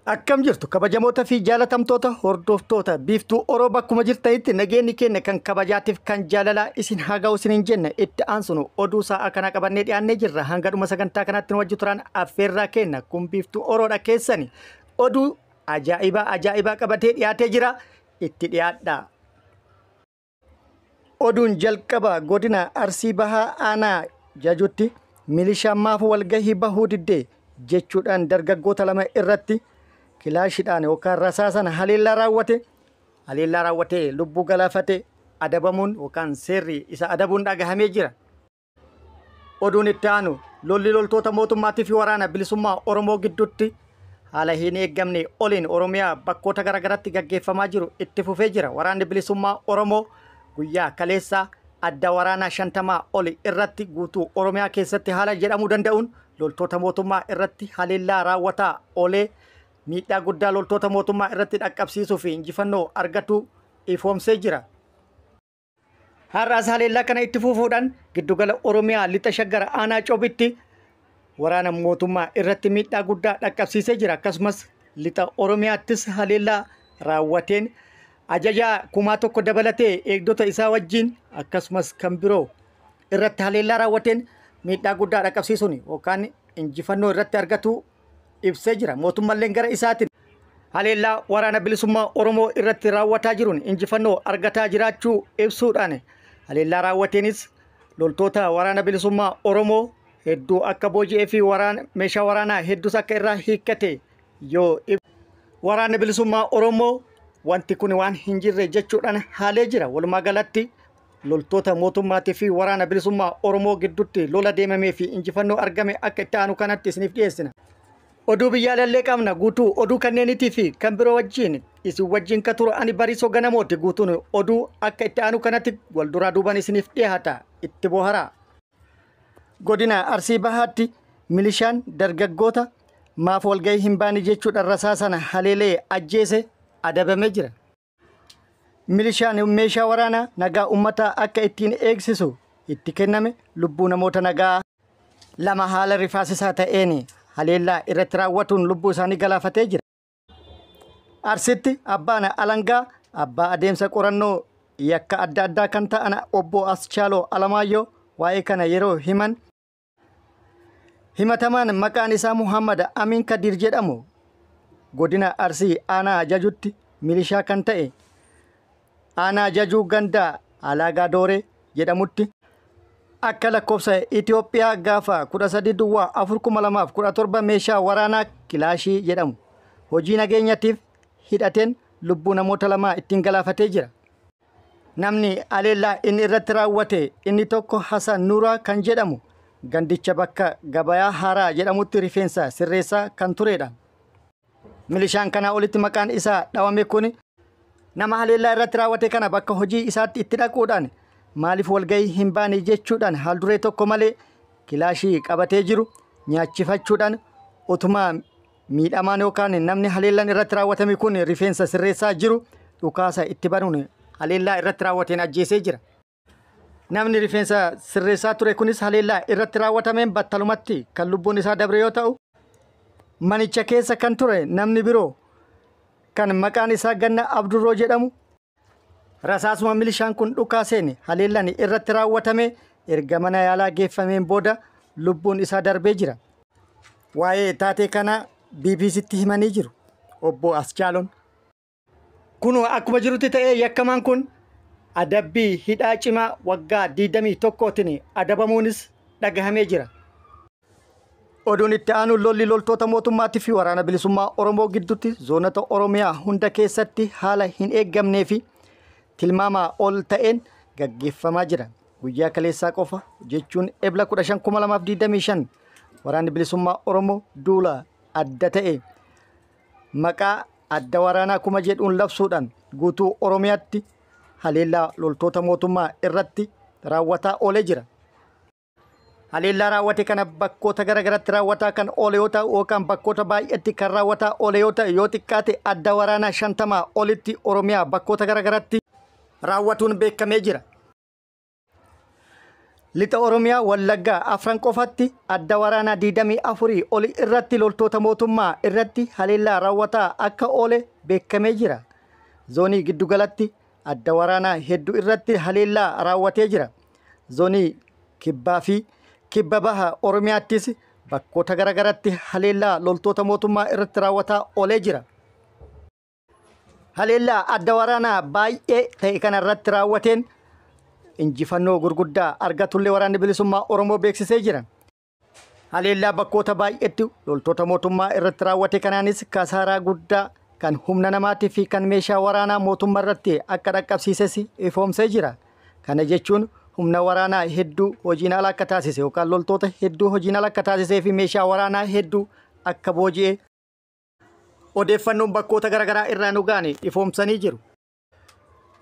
Akkam jirtu kabajamoota fi jaalatamtoota hordoftoota Biiftuu Oroo, bakkuma jirtanitti nageenyi keenya kan kabajaatiif kan jaalalaa isin haa ga'u isiniin jenna. Itti aansunu oduu sa'a kana qabannee dhiyaannee jirra. Hanga dhuma sagantaa kanaatti nu wajji turan affeerraa kenna. Kun Biiftuu Oroodha keessani. Oduu ajaa'ibaa ajaa'ibaa qabatee dhiyaatee jira. Itti dhiyaadha. Oduun jalqaba godina Arsii Bahaa aanaa Jajutti milishaan maaf walgahii bahuu diddee jechuudhaan dargaggoota lama irratti kilaashiidhaan yookaan rasaasan haleellaa raawwate, haleellaa raawwatee lubbuu galaafate adabamuun yookaan seerri isa adabuun dhagahamee jira. Oduun itti aanu lolli loltoota mootummaatii fi waraana bilisummaa Oromoo gidduutti haala hin eeggamne oliin Oromiyaa bakkoota garaagaraatti gaggeeffamaa jiru itti fufee jira. Waraanni bilisummaa Oromoo guyyaa kaleessaa adda waraanaa 50 oli irratti guutuu Oromiyaa keessatti haala jedhamuu danda'uun loltoota mootummaa irratti haleellaa raawwataa oolee miidhaa guddaa loltoota mootummaa irratti dhaqqabsiisuu fi injifannoo argatu ifoomsee jira. Har'as haleellaa kana itti fufuudhaan giddugala Oromiyaa lixa Shaggar aanaa Coobitti waraana mootummaa irratti miidhaa guddaa dhaqqabsiisee jira. Akkasumas lixa Oromiyaattis haleellaa raawwateen ajajaa 1000 dabalatee eegdota isaa wajjin akkasumas kan biroo irratti haleellaa raawwateen miidhaa guddaa dhaqqabsiisuun yookaan injifannoo irratti argatu ibsee jira. Mootummaalleen gara isaatiin haleellaa waraana bilisummaa Oromoo irratti raawwataa jiruun injifannoo argataa jiraachuu ibsuudhaan haleellaa raawwateenis loltoota waraana bilisummaa Oromoo hedduu akka booji'ee fi waraana meeshaa waraanaa hedduus akka irraa hiikkate yoo waraanni bilisummaa Oromoo wanti kun waan hin jirre jechuudhaan haalee jira. Walumaa galatti loltoota mootummaatii fi waraana bilisummaa Oromoo gidduutti lola deemamee fi injifannoo argame akka itti aanu kanatti isiniif dhiyeessina. Oduu biyyaalellee qabna. Guutuu oduu kanneenitii fi kan biroo wajjin isin wajjin ka turu ani Bariisoo Ganamooti. Guutuun oduu akka itti aanu kanatti wal duraa duubaan isiniif dhiyaata. Itti boharaa. Godina Arsii Bahaatti milishaan dargaggoota maaf walgahii hin baane jechuudhaan rasaasana haleelee ajjeese adabamee jira. Milishaan meeshaa waraanaa nagaa uummataa akka ittiin eegsisu itti kenname lubbuu namoota nagaa lama haala rifaasisaa ta'een haleellaa irratti raawwatuun lubbuu isaanii galaafatee jira. Arsitti abbaan alangaa abbaa adeemsa qorannoo yakka adda addaa kan ta'an obbo Aschaaloo Alamaayyoo waa'ee kana yeroo himan, himatamaan maqaan isaa Muhammad Amin Kadir jedhamu godina Arsii aanaa Jajutti milishaa kan ta'e aanaa Jajuu ganda Alaagaa Dooree jedhamutti akka lakkoofsa Itoophiyaa gaafa 13/04/2017 meeshaa waraanaa kilaashii jedhamu hojii nageenyatiif hidhateen lubbuu namoota lamaa ittiin galaafatee jira. Namni haleellaa inni irratti raawwate inni tokko Hasan Nuuraa kan jedhamu gandicha bakka gabayaa Haaraa jedhamutti rifeensa sirreessaa kan turedha. Milishaan kanaa olitti maqaan isaa dhawame kun nama haleellaa irratti raawwate kana bakka hojii isaatti itti dhaquudhaan maaliif walgahii hin baane jechuudhaan haalduree tokko malee kilaashii qabatee jiru nyaachifachuudhaan utuma miidhamaan yookaan namni haleellaan irratti raawwatame kun rifeensa sirreessaa jiru dhukaasa itti banuun haleellaa irratti raawwateen ajjeesee jira. Namni rifeensa sirreessaa ture kunis haleellaa irratti raawwatameen battalumatti kan lubbuun isaa dabre yoo ta'u, manicha keessa kan ture namni biroo kan maqaan isaa Ganna Abdurroo jedhamu rasaasuma milishaan kun dhukaaseen haleellaan irratti raawwatame erga mana yaalaa geeffameen booda lubbuun isaa darbee jira. Waa'ee taatee kana BBCtti himanii jiru obbo Aschaaloon. Kun akkuma jirutti ta'ee yakkamaan kun adabbii hidhaa cimaa waggaa 21tiin adabamuunis dhagahamee jira. Oduun itti aanu lolli loltoota mootummaatii fi waraana bilisummaa Oromoo gidduutti zoonota Oromiyaa hunda keessatti haala hin eeggamnee fi tilmaamaa ol ta'een gaggeeffamaa jira. Guyyaa kaleessaa qofa jechuun Ebla 15/2025 waraanni bilisummaa Oromoo duula adda ta'e maqaa adda waraanaa kuma jedhuun labsuudhaan guutuu Oromiyaatti haleellaa loltoota mootummaa irratti raawwataa oolee jira. Haleellaa raawwate kana bakkoota garaagaraatti raawwataa kan oole yoo ta'u yookaan bakkoota baay'eetti kan raawwataa oole yoo ta'u, yoo xiqqaate adda waraanaa 50 olitti Oromiyaa bakkoota garaagaraatti raawwatuun beekamee jira. Lixa Oromiyaa Wallaggaa afran qofatti adda waraanaa 24 oli irratti loltoota mootummaa irratti haleellaa raawwataa akka oole beekamee jira. Zoonii giddugalatti adda waraanaa hedduu irratti haleellaa raawwatee jira. Zoonii kibbaa fi kibba baha Oromiyaattis bakkoota garaagaratti haleellaa loltoota mootummaa irratti raawwataa oolee jira. Haleellaa adda waraanaa baay'ee ta'e kana irratti raawwateen injifannoo gurguddaa argatullee waraanni bilisummaa Oromoo beeksisee jira. Haleellaa bakkoota baay'eetti loltoota mootummaa irratti raawwate kanaanis kasaaraa guddaa kan humna namaatii fi kan meeshaa waraanaa mootummaa irratti akka dhaqqabsiises ifoomsee jira. Kana jechuun humna waraanaa hedduu hojiin ala akka taasise yookaan loltoota hedduu hojiin ala akka taasisee fi meeshaa waraanaa hedduu akka booji'e odeeffannoon bakkoota garaagaraa irraa nu ga'an ifoomsanii jiru.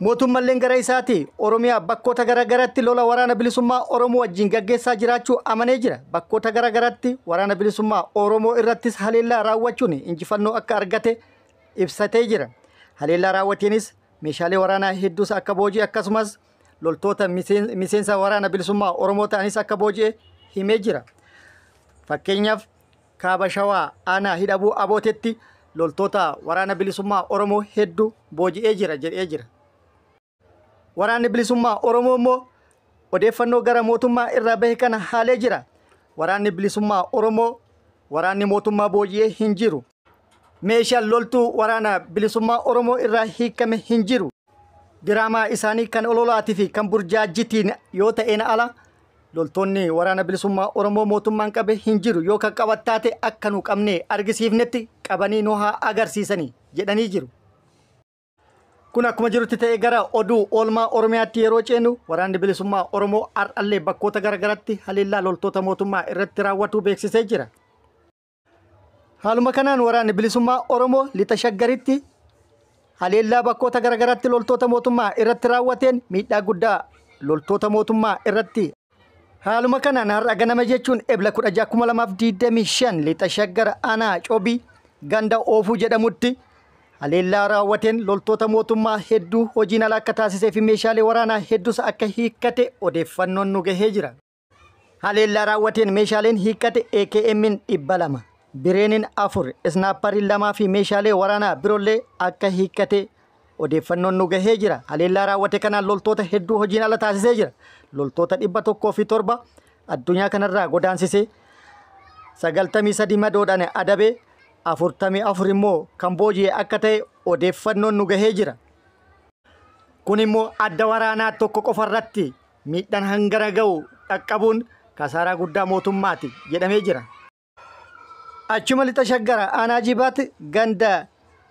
Mootummalleen gara isaati Oromiyaa bakkoota garaagaraatti lola waraana bilisummaa Oromoo wajjin gaggeessaa jiraachuu amanee jira. Bakkoota garaagaraatti waraana bilisummaa Oromoo irrattis haleellaa raawwachuun injifannoo akka argate ibsatee jira. Haleellaa raawwateenis meeshaalee waraanaa hedduus akka booji'e akkasumas loltoota miseensa waraana bilisummaa Oromoo ta'anis akka booji'e himee jira. Fakkeenyaaf kaaba Shawaa aanaa Hidhabuu Abootetti loltoota waraana bilisummaa Oromoo hedduu booji'ee jira jedhee jira. Waraanni bilisummaa Oromoo immoo odeeffannoo gara mootummaa irraa bahe kana haalee jira. Waraanni bilisummaa Oromoo waraanni mootummaa booji'ee hin jiru. Meeshaan loltuu waraana bilisummaa Oromoo irraa hiikame hin jiru. Diraamaa isaanii kan ololaatii fi kan burjaajjitiin yoo ta'een ala loltoonni waraana bilisummaa Oromoo mootummaan qabe hin jiru. Yoo kan qabattaate akka nu qabne argisiifnetti qabanii nu haa agarsiisanii jedhanii jiru. Kun akkuma jirutti ta'e gara oduu oolmaa Oromiyaatti yeroo ceenu waraanni bilisummaa Oromoo har'allee bakkoota garaagaratti haleellaa loltoota mootummaa irratti raawwatu beeksisee jira. Haaluma kanaan waraanni bilisummaa Oromoo lixa Shaggaritti haleellaa bakkoota garaagaraatti loltoota mootummaa irratti raawwateen miidhaa guddaa loltoota mootummaa irratti. Haaluma kanaan har'a ganama jechuun Ebla 16,2025 lixa Shaggar aanaa Cobii ganda Oofuu jedhamutti haleellaa raawwateen loltoota mootummaa hedduu hojiin ala akka taasisee fi meeshaalee waraanaa hedduus akka hiikkate odeeffannoon nu gahee jira. Haleellaa raawwateen meeshaaleen hiikkate AKM'n 200, Bireeniin 4, Isnaappariin 2 fi meeshaalee waraanaa biroollee akka hiikkate odeeffannoon nu gahee jira. Haleellaa raawwate kanaan loltoota hedduu hojiin ala taasisee jira. Loltoota 107 addunyaa kanarraa godaansisee 93 madoodhaan adabee 44 immoo kan booji'e akka ta'e odeeffannoon nu gahee jira. Kun immoo adda waraanaa tokko qofarratti miidhaan hangana ga'u dhaqqabuun kasaaraa guddaa mootummaati jedhamee jira. Achuma lixa Shaggara aanaa Jibaatti ganda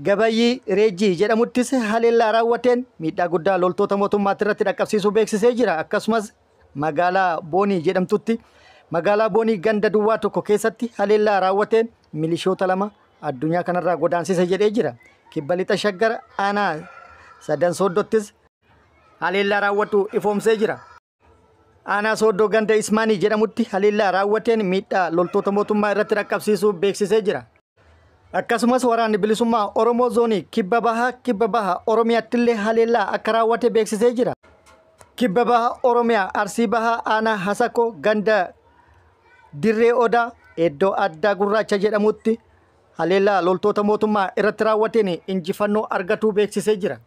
Gabayyii Reejjii jedhamuttis haleellaa raawwateen miidhaa guddaa loltoota mootummaatti irratti dhaqqabsiisuu beeksisee jira. Akkasumas magaalaa Boonii jedhamtutti magaalaa Boonii ganda duwwaa tokko keessatti haleellaa raawwateen milishoota 2 addunyaa kanarraa godaansise jedhee jira. Kibba lixa Shaggara aanaa Sadan Sooddottis haleellaa raawwatu ifoomsee jira. Aanaa Sooddoo ganda Ismaanii jedhamutti haleellaa raawwateen miidhaa loltoota mootummaa irratti dhaqqabsiisuu beeksisee jira. Akkasumas waraanni bilisummaa Oromoo zoonii kibba baha Oromiyaattillee haleellaa akka raawwate beeksisee jira. Kibba baha Oromiyaa Arsii baha aanaa Hasakoo ganda Dirree Odaa iddoo addaa gurraacha jedhamutti haleellaa loltoota mootummaa irratti raawwateen injifannoo argatuu beeksisee jira.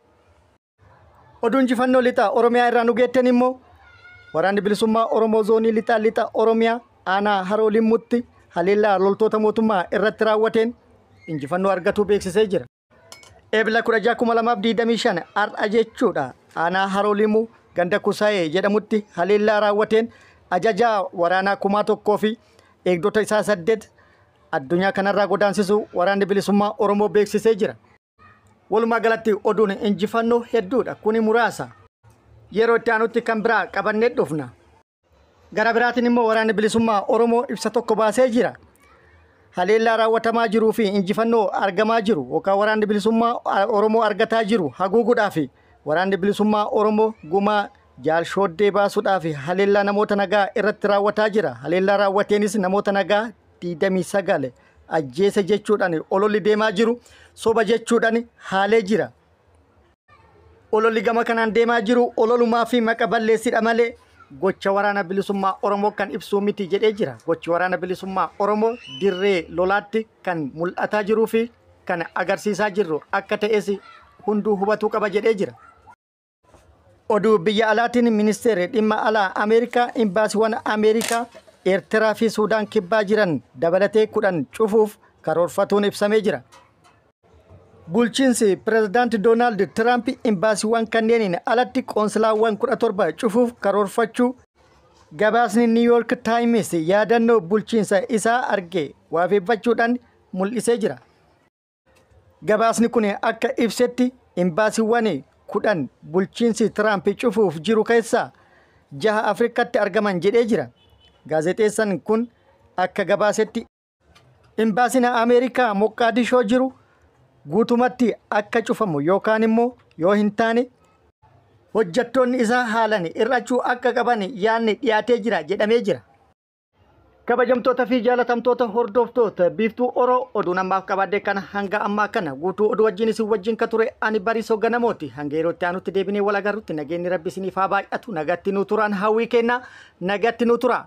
Oduu injifannoo lixa Oromiyaa irraa nu geetten immoo waraanni bilisummaa Oromoo zoonii lixa Oromiyaa aanaa Haroo Limmutti haleellaa loltoota mootummaa irratti raawwateen injifannoo argatuu beeksisee jira. Ebla 16,2025 har'a jechuudha. Aanaa Haroo Limmuu ganda Kusaayee jedhamutti haleellaa raawwateen ajajaa waraanaa 1000 fi eegdota isaa 8 addunyaa kanarraa godaansisu waraanni bilisummaa Oromoo beeksisee jira. Walumaa galatti oduun injifannoo hedduudha. Kuni muraasa. Yeroo itti aanutti kan biraa qabannee dhufna. Gara biraatiin immoo waraanni bilisummaa Oromoo ibsa tokko baasee jira. Haleellaa raawwatamaa jiruu fi injifannoo argamaa jiru yookaan waraanni bilisummaa Oromoo argataa jiru haguuguudhaaf waraanni bilisummaa Oromoo gumaa jaalshooddee baasuudhaaf haleellaa namoota nagaa irratti raawwataa jira. Haleellaa raawwateenis namoota nagaa 29 ajjeese jechuudhaan ololli deemaa jiru soba jechuudhaan haalee jira. Ololli gama kanaan deemaa jiru ololumaa fi maqa balleessidha malee gocha waraana bilisummaa Oromoo kan ibsuu miti jedhee jira. Gochi waraana bilisummaa Oromoo dirree lolaatti kan mul'ataa jiruu fi kan agarsiisaa jirru akka ta'es hunduu hubatuu qaba jedhee jira. Oduu biyya alaatiin ministeerri dhimma alaa Ameerikaa imbaasiiwwan Ameerikaa Eertiraa fi Suudaan kibbaa jiran dabalatee 10 cufuuf karoorfatuun ibsamee jira. Bulchiinsi pirezidaanti Doonaald Tiraamp imbaasiiwwan kanneeniin alatti qoonsilaawwan 17 cufuuf karoorfachuu gabaasni Niw Yoork Taayims yaadannoo bulchiinsa isaa arge wabeeffachuudhaan mul'isee jira. Gabaasni kun akka ibsetti imbaasiiwwan 10 bulchiinsi Tiraamp cufuuf jiru keessaa 6 Afrikaatti argaman jedhee jira. Gaazexeessaan kun akka gabaasetti imbaasiin Ameerikaa Moqqaadishoo jiru guutumatti akka cufamu yookaan immoo yoo hin taane hojjettoonni isaa haalan hir'achuu akka qaban yaadni dhiyaatee jira jedhamee jira. Kabajamtoota fi jaalatamtoota hordoftoota Biiftuu Oroo, oduu namaaf qabadde kana hanga ammaa kana guutuu oduu wajjin isin wajjin ka ture ani Bariisoo Ganamooti. Hanga yerootti aanutti deebinee wal agarrutti nageenyi Rabbi isiniif haa baay'atu. Nagatti nuu turaan hawwii kenna, nagatti nuu tura.